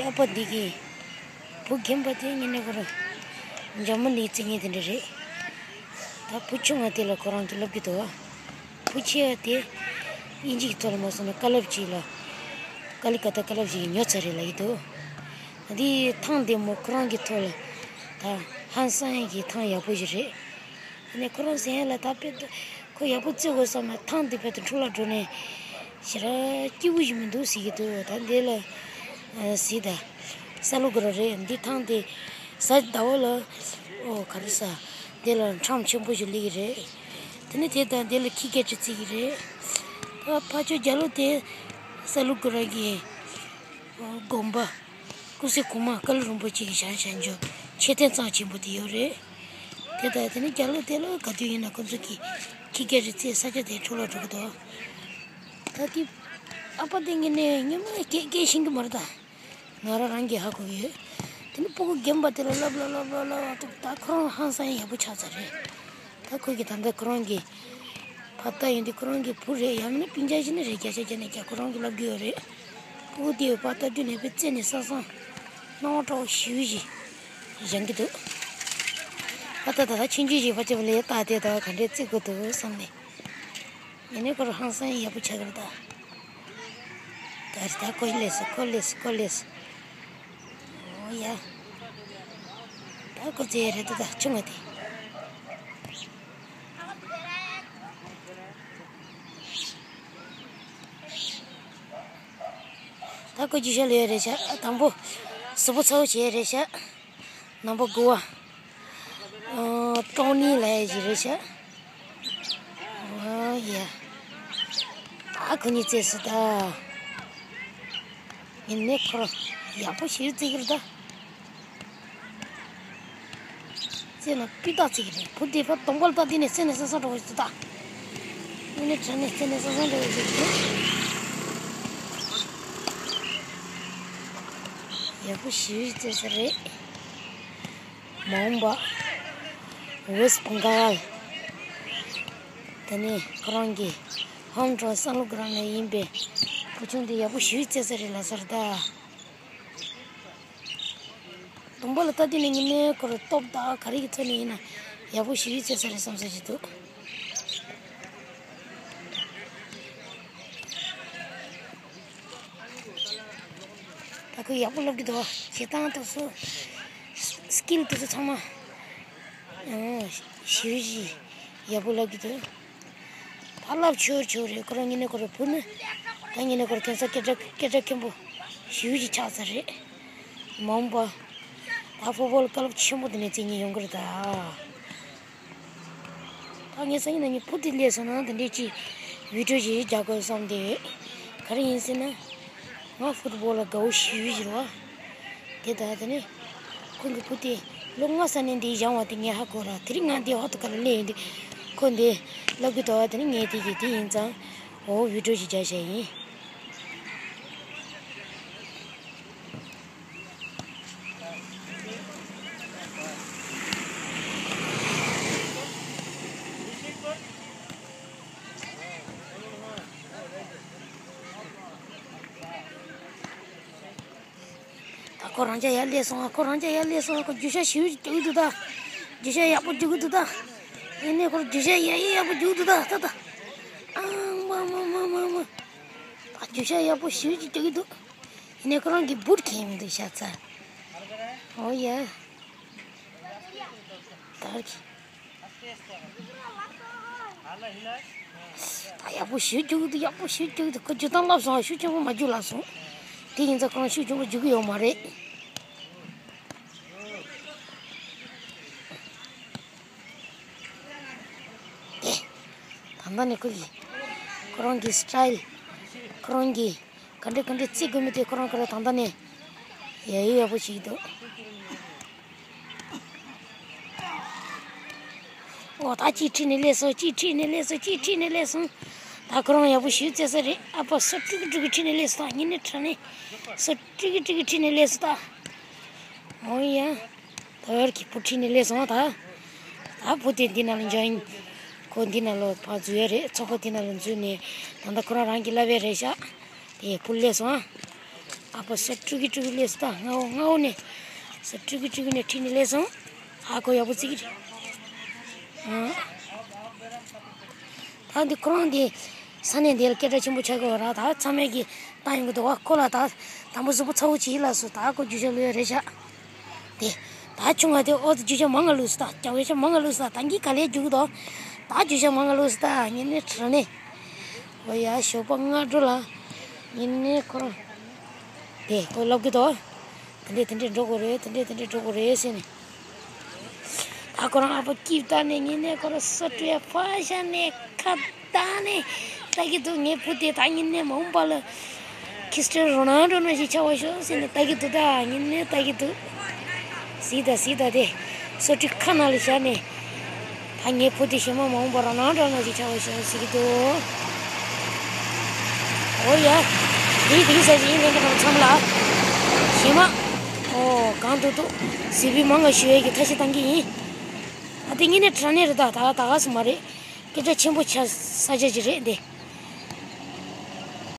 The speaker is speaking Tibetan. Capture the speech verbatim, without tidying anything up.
ཨ་ཕ་འདི་གི་བུ་རྒན་པ་དེ་ངེད་ནས་ཁོ་རང་འཇར་མ་ནི་རྩེད་མཁན་དེ་འདྲ་རེད། ད་བུ་ཆུང་བ་དེ་ལ་ཁོ་རང་གིས་བསླབ་ཀྱི་འདུག་བུ་ཆེ་བ་དེ་དབྱིན་ཇི་གི་ཐོག་ལ་མ་སོང་ན་ཀ་ལབ་ཅིག་ལ། ཀ་ལི་ཀ་ཏ་ཀ་ལབ་ཅིག་ཉོ་ཚར་རེད་ལབ་ཀྱི་འདུག་འདི་ཐང་དེ་མོ་ཁོ་རང་གི་ཐོག་ལ་ད་ཧང་སང་གི་ཐང་ཡག་པོ་ཞིག་རེད། ཨ་ནི་ཁོ་རང་ཟེར་ཡ་ལ་ད་དཔེ་ད་ཁོ་ཡག་པོ་རྩེ་དགོས་བསམ་ན་ཐང་དེ་དཔེ་ད་འཕྲོ་བརླག་འགྲོ་ནས་ཞེ་དྲག་སྐྱིད་པོ་ཞིག་མི་འདུག་ཟེར་གྱི་འདུག་ད་འདི་ལ་ཨ་གཟིགས་དང་། ས་ལུ་གུ་ར་རེད། འདི་ཐང་དེ་གཟའ་ཟླ་བ་ལ་ཨོ་ག་རེ་ཟ། འདི་ལ་ཁྲོམ་ཆེན་པོ་ཞིག་སླེབས་ཀྱི་རེད། དེ་ནས་དེ་དང་འདི་ལ་ཁྱི་སྐད་ཅིག་བརྩི་གི་རེད། ད་ཕར་ཕྱོགས་རྒྱབ་ལོགས་དེ་ས་ལུ་གུ་ར་གི་དགོན་པ། ཀུ་སེ་གོང་མ་ཀ་ལི་རིན་པོ་ཆེ་གི་ཞལ་བཞེངས་ཆོག་མཆོད་རྟེན་གཙང་ཆེན་པོ་དེ་ཡོད་རེད། དེ་དང་དེ་ནས་རྒྱབ་ལོགས་དེ་ལ་ག་དུས་ཡིན་ན་ཁོ་ཚོ་གི་ཁྱི་སྐད་རེ་བརྩི་ས་ཆ་དེ་འཕྲོ་བརླག་འགྲོ་གི་འདུག་ད་དེ་ཨ་ཕ་དེ་ངེད་ནས་སྔོན་མ་སྐད་སྐད་ཤེས་ཀྱི་མ་རེད་ད། ང་རང་རང་གིས་ཧ་གོ་གི་ཡོད། དེ་ནས་སྤུ་གུ་རྒན་པ་དེ་ལ་བསླབ་བསླབ་བསླབ་བསླབ་བསླབ་ད་ཁོ་རང་ཧང་སང་ཡག་པོ་ཆགས་ཚར་རེད། ད་ཁོ་གིས་ད་ལྟ་ཁོ་རང་གི་ཕ་ལྟ་ཡོང་དུས་ཁོ་རང་གི་བུ་རེད། ཡང་མིན་ན་སྤུན་ཀྱག་ཅིག་ནི་རེད། བརྒྱ་ཆ་བརྒྱ་ནས་བརྒྱ་ཁོ་རང་གིས་བསླབ་ཀྱི་ཡོད་རེད། སྤུ་གུ་དེ་ཡོད་པ་ལྟ་དུས་ནས་དཔེ་རྩེ་ནས་ས་སང་སྣང་བ་འདྲ་བོ་ཞེ་པོ་ཞིག་སྦྱང་གི་འདུག་ཨ་ད་ད་ད་ཆུང་ཆུང་ཞིག་ཕར་ཕྱོགས་ལ་ལྟ་དེ་ད་ག་འདྲས་རྩེ་དགོས་འདུག་བསམ་ནས། ཡིན་ནའི་ཁོ་རང་ཧང་སང་ཡག་པོ་ཆགས་ཀྱི་རེད་ད། ད་རེད་ད་ཁོ་སླེབས་སོང་། ཁོ་སླེབས་སོང་། ཁོ་སླེབས་སོང་། ཨོ་ཡ། ད་ཁོ་ཚོ་ཡ་རེད་ད་ད་ཆུང་བ་དེ། ད་ཁོ་རྒྱུ་ཤ་ལས་རེད་ཤག་དང་པོ་གཟུགས་པོ་ཚ་བོ་བྱས་རེད་ཤག་ནམ་པ་དགུ་བ། ཨོ་ཀྲོང་ནི་ལ་ཡ་ཞིག་རེད་ཤག་ཨོ་ཡ། ད་ཁོ་གཉིས་རྩེས་སུ་ད། ཡིན་ནའི་ཁོ་རང་ཡག་པོ་ཞིག་རྩེ་གི་རེད་ད། རྩེ་ན་སྤུས་དག་རྩེ་གི་རེད། བུ་དེ་ཕར་གདོང་པ་ལ་ལྟ་དུས་ནས་རྩེ་ནས་ས་སང་འགྲོ་གི་འདུག་ད། ཡིན་ནའི་དྲན་ནས་རྩེ་ནས་ས་སང་འགྲོ་གི་འདུག་ཡག་པོ་ཞིག་རྩེ་ས་རེད། མ་འོངས་པ་ཝེསྟ་བྷང་གཱལ། དེ་ནས་ཁོ་རང་གི་ཧོམ་ཊའུན་སན་ལུ་གུ་རང་ནས་ཡིན་པའི་བུ་ཆུང་དེ་ཡག་པོ་ཞིག་རྩེ་ས་རེད་ལབ་ས་རེད་ད། གདོང་པ་ལ་ལྟ་དུས་ནས་ཡིན་ནའི་ཁོ་རང་སྟོབས་དང་ག་རེ་གི་ཐོག་ནས་ཡིན་ན་ཡག་པོ་ཞིག་རྩེ་ས་རེད་བསམ་ས་ཞིག་འདུག་ད་ཁོས་ཡག་པོ་བསླབ་ཀྱི་འདུག་བྱེད་སྟངས་དེ་ཚོ། སི་ཀིལ་དེ་ཚོ་ཚང་མ། ཨང་། ཞེ་པོ་ཅིག་ཡག་པོ་བསླབ་ཀྱི་འདུག་ད་བསླབ་ཆོག་ཆོག་རེད། ཁོ་རང་ཉིད་ནས་ཁོ་རང་བུ་ནི། ད་ཉིད་ནས་ཁོ་རང་ཁྱོད་ཚོ་སྐད་གྲགས་སྐད་གྲགས་མཁན་པོ་ཞེ་པོ་ཅིག་ཆགས་ཚར་རེད། མ་འོངས་པ། ད་ཕུཊ་བོལ་ཀ་ལབ་ཆེན་པོ་དེ་ནས་རྩེ་མཁན་ཡོང་གི་རེད་ད། ད་ངས་སང་ཉིན་གནངས་ཉིན་བུ་དེ་སླེབས་སོང་ན་དེ་འདྲས་ཅིག་བི་ཌིའོ་ཞིག་རྒྱག་དགོས་བསམ་སྟེ་ཡོད། ག་རེ་ཡིན་ཟེར་ན། ང་ཕུཊ་བོལ་ལ་དགའ་བོ་ཞེ་པོ་ཅིག་རེད་བ། དེ་ད་དེ་ནས་ཁོང་གི་བུ་དེ་ལོ་ལྔ་ཙམ་ནས་འདི་སྦྱངས་པ་དེ་ངས་ཧ་གོ་ར། དེ་རིང་ང་འདི་ཧོ་ཏོ་ཁ་ལ་སླེབས་ཡོང་དུས་ཁོ་འདི་བསླབ་ཀྱི་འདུག་བ། དེ་ནས་ངས་དེ་གི་དེ་ཡིན་ཙང་འོ་བི་ཌིའོ་ཞིག་རྒྱག་བྱས་ཡིན། ད་ཁོ་རང་ཅག་ཡར་སླེབས་སོང་། ཁོ་རང་ཅག་ཡར་སླེབས་སོང་། ཁོ་རྒྱུག་ཤར་ཞེ་པོ་ཅིག་རྒྱག་གི་འདུག་ད། རྒྱུག་ཤར་ཡག་པོ་རྒྱུག་གི་འདུག་ད། ཡིན་ནའི་ཁོ་རྒྱུག་ཤར་ཡག་ཡག་པོ་རྒྱུག་གི་འདུག་ད། ད་ད། ཨ་མ་མ་མ་མ་མ། ད་རྒྱུག་ཤར་ཡག་པོ་ཞེ་པོ་ཅིག་རྒྱག་གི་འདུག་ཡིན་ནའི་ཁོ་རང་གིས་བུཊ་གྱོན་མི་འདུག་ཤ་ཚ། ཨོ་ཡ། ད་གི། ད་ཡག་པོ་ཞེ་པོ་རྒྱུག་གི་འདུག་ཡག་པོ་ཞེ་པོ་རྒྱུག་གི་འདུག་ཁོ་རྒྱུག་སྟངས་བསླབས་སོང་། ཤུགས་ཆེན་པོ་མ་རྒྱུག་ལབ་སོང་། དེ་ཡིན་ཙང་ཁོ་རང་ཤུགས་ཆེན་པོ་རྒྱུག་གི་ཡོད་མ་རེད། ཨེ། ད་ལྟ་ནས་ཁོ་གིས་ཁོ་རང་གི་སི་ཊའིལ། ཁོ་རང་གི་ག་འདྲ་ག་འདྲ་རྩེ་དགོས་མིན་དེ་ཁོ་རང་ཁོ་རང་ད་ལྟ་ནས་ཡག་ཡག་ཡག་པོ་བྱེད་ཀྱི་འདུག་ཨོ་ད་གཅིག་ཁྲིད་ནས་སླེབས་སོང་། གཅིག་ཁྲིད་ནས་སླེབས་སོང་། གཅིག་ཁྲིད་ནས་སླེབས་སོང་། ད་ཁོ་རང་ཡག་པོ་ཞེ་པོ་རྩེ་ས་རེད། ཨ་ཕ་སོ་ཀྲིག་ཀྲིག་ཁྲིད་ནས་སླེབས་སོང་། ད་ཉིན་ནས་དྲན་ནས་སོ་ཀྲིག་ཀྲིག་ཁྲིད་ནས་སླེབས་སོང་ད། ཨོ་ཡ། ད་ཡར་གྱི་བུ་ཁྲིད་ནས་སླེབས་སོང་ད། ད་བུ་དེ་འདི་ནང་ལ་འཇོ་ཡིན། ཁོ་འདི་ནང་ལ་ཕར་འཛུལ་ཡ་རེད། ཚོགས་པ་འདི་ནང་ལ་འཛུལ་ནས་ད་ལྟ་ཁོ་རང་རང་གི་བསླབ་ཡ་རེད་ཤག་དེ་བུ་སླེབས་སོང་ཨ། ཨ་ཕ་ས་སྤྲུལ་གི་སྤྲུལ་གི་སླེབས་སོང་ད། སྔ་བོ་སྔ་བོ་ནས་ས་སྤྲུལ་གི་སྤྲུལ་གི་ནས་ཁྲིད་ནས་སླེབས་སོང་། ཧ་གོ་ཡག་པོ་བརྩི་གི་རེད། ཨ། ད་འདི་ཁོ་རང་འདི་ས་གནས་འདི་ལ་སྐད་གྲགས་ཆེན་པོ་ཆགས་ཀྱི་ཡོད་ར། ད་ཚང་མས་ཀྱི་བཏང་ཡོང་གི་འདུག་བ། ཁོ་ལ་ད་དང་པོ་གཟུགས་པོ་ཚ་བོ་བྱེད་ལ་སོ། ད་ཁོ་རྒྱུ་ཆ་ལོས་རེད་བཞག་དེ། ད་ཆུང་བ་དེ་ཨོ་ད་རྒྱུ་ཆ་མང་ང་ལུས་སོ་ད། རྒྱ་བོད་ཆ་མང་ང་ལུས་སོ་ད། ད་གིན་ག་ལེ་རྒྱུག་གི་འདུག་ད་རྒྱུ་ཆ་མང་ང་ལུས་སོ་ད། ངེད་ནས་དྲ་ནས། ཨོ་ཡ་ཞོགས་པ་སྔ་དྲོ་ལ། ངེད་ནས་ཁོ་རང་དེ་ཁོ་ལབ་གི་འདུག་དེ་འདྲས་དེ་འདྲས་འགྲོ་དགོས་རེད། དེ་འདྲས་དེ་འདྲས་འགྲོ་དགོས་རེད་ཟེར་ནས། ད་ཁོ་རང་ཨ་ཕ་སྐྱིད་ད་ནས་ངེད་ནས་ཁོ་རང་ས་སྤྲུལ་ཡ་ཕ་ཤ་ནས་ཁ་ད་ནས་ལྟ་གི་འདུག་ངའི་བུ་དེ་ད་ངེད་ནས་མ་འོངས་པ་ལ་ཁི་སི་ཊི་ཡན་རོ་ནལ་ཌོ་ནང་བཞིན་ཆགས་པ་ཤོག་ཟེར་ནས་ལྟ་གི་འདུག་ད་ངེད་ནས་ལྟ་གི་འདུག་གཟིགས་དང་གཟིགས་དང་དེ་ས་སྤྲུལ་ཁ་ནང་ལ་བཞག་ནས། ད་ངའི་བུ་དེ་གཞན་མ་མ་འོངས་པར་རང་རང་རང་ཞིག་ཆགས་པ་ཞིག་ཟེར་གྱི་འདུག་འོ་ཡ། དེ་དེ་ས་ཞིག་ཡིན་ལན་གྱི་རང་ཚང་མ་ལ། གཞན་མ། ཨོ་གང་འདུག་འདུག་གཟིགས་བུ་མང་ང་ཞུ་ཡས་ཀྱི་ཐབས་ཤེས་བཏང་གི་ཡིན། ཨ་དེ་ངེད་ནས་དྲ་ནས་རེད་ད། ད་ད་ག་སུ་མ་རེད། སྐད་གྲགས་ཆེན་པོ་ཆགས་ས་ཆ་ཅིག་རེད་འདི།